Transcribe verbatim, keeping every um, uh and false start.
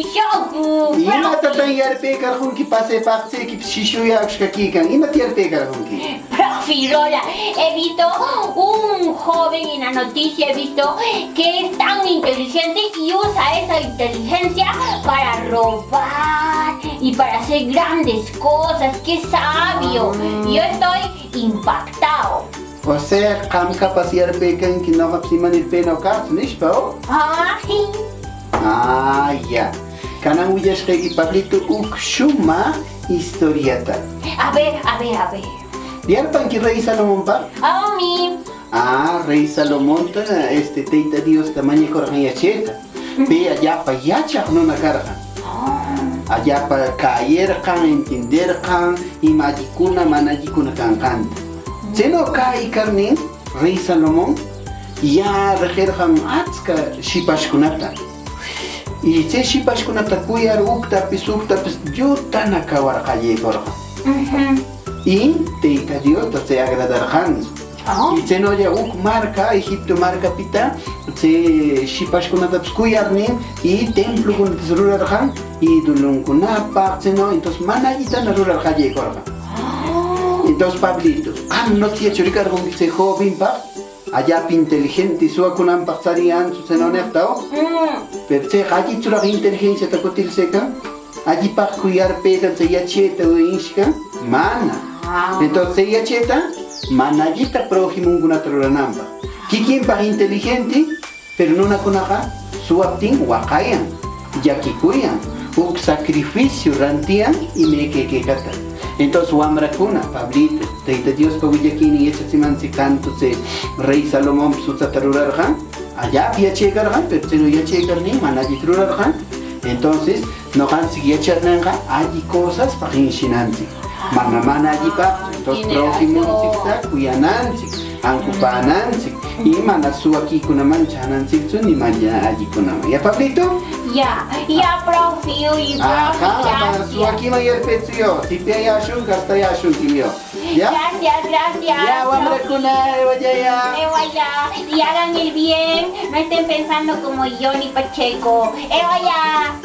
Shoku, ¿Imatatan profe. Yarpecarqunki? Pasepaqtsequipis shishuyacushqa quecan. ¿Imata yarpecarqunki? Profe Lola, he visto un joven en la noticia, he visto que es tan inteligente y usa esa inteligencia para robar y para hacer grandes cosas. ¡Qué sabio! Ah. Yo estoy impactado. O sea, qam capaz yarpecanqui noqapis imanir peno caqtsu, nishpa, ¿o? Ay. Ah, ya. Canan willashqequi, Pablito, uc shumaq historiata. A ver, a ver, a ver. ¿Yarpanqui rey Salomonpaq? Ami. Ah, rey Salomonta, este, Teyta Diosta mañacorqan yacheta. Pe allapa yachaq nuna carqan. Allapa cäyerqan, entienderqan ima allicuna, mana allicuna canqanta. Tseno cäyicarnin, rey Salomon ya reqerqan atsca shipashcunata. Y tse shipashcunata cuyar, uctapis uctapis llutana cawar qallecorqan. Y Teyta Diosta tse agradarqantsu. Y tsenolla uc marca, Egipto marcapita, tse shipashcunatapis cuyarnin, y templocunatas rurarqan idoloncunapaq, tseno, entonces mana allitana rurar qallecorqan. Entonces, Pablito, ¿qam notiachu ricarqunqui tse jovenpaq? Allapa inteligente, suwacunanpaq tsariyantsu, tseno neqta, ¿o? Pero tseqa allitsuraq inteligenciata cutilsecan? ¿Allipaqcu yarpecan tse yacheta inshcan? Mana. Entonces, tse yacheta mana allita projimuncunata rurananpaq. Quiquinpaq inteligente, pero nunacunaqa suwaptin waqayan, llaquicuyan, uc sacrificio rantiyan imeca quecata. Entonces, wamracuna, Pablito, Teyta Diospa willaquinin yachatsimantsic, tanto tse rey Salomonpis jutsata rurarqan, allapa yachecarqan, pero tseno yachecarnin mana allita rurarqan. Entonces, noqantsic yacharnenqa alli cosaspaq inshinantsic, mana mana allipaqtsu. Entonces, projimuntsicta cuyanantsic, ancupänantsic, y mana suwaquicunaman chänantsictsu ni mana allicunaman. ¿Ya, Pablito? Ya, ya, profe, y profe, gracias. Mana suwaquiman yarpetsu yo, sipyayäshun, gastayäshunquim yo. ¿Ya? Gracias, gracias, profe. Ya, wamracuna, ewayayä. Ewayayä. Y hagan el bien, no estén pensando como yo ni Pacheco. Ewayayä.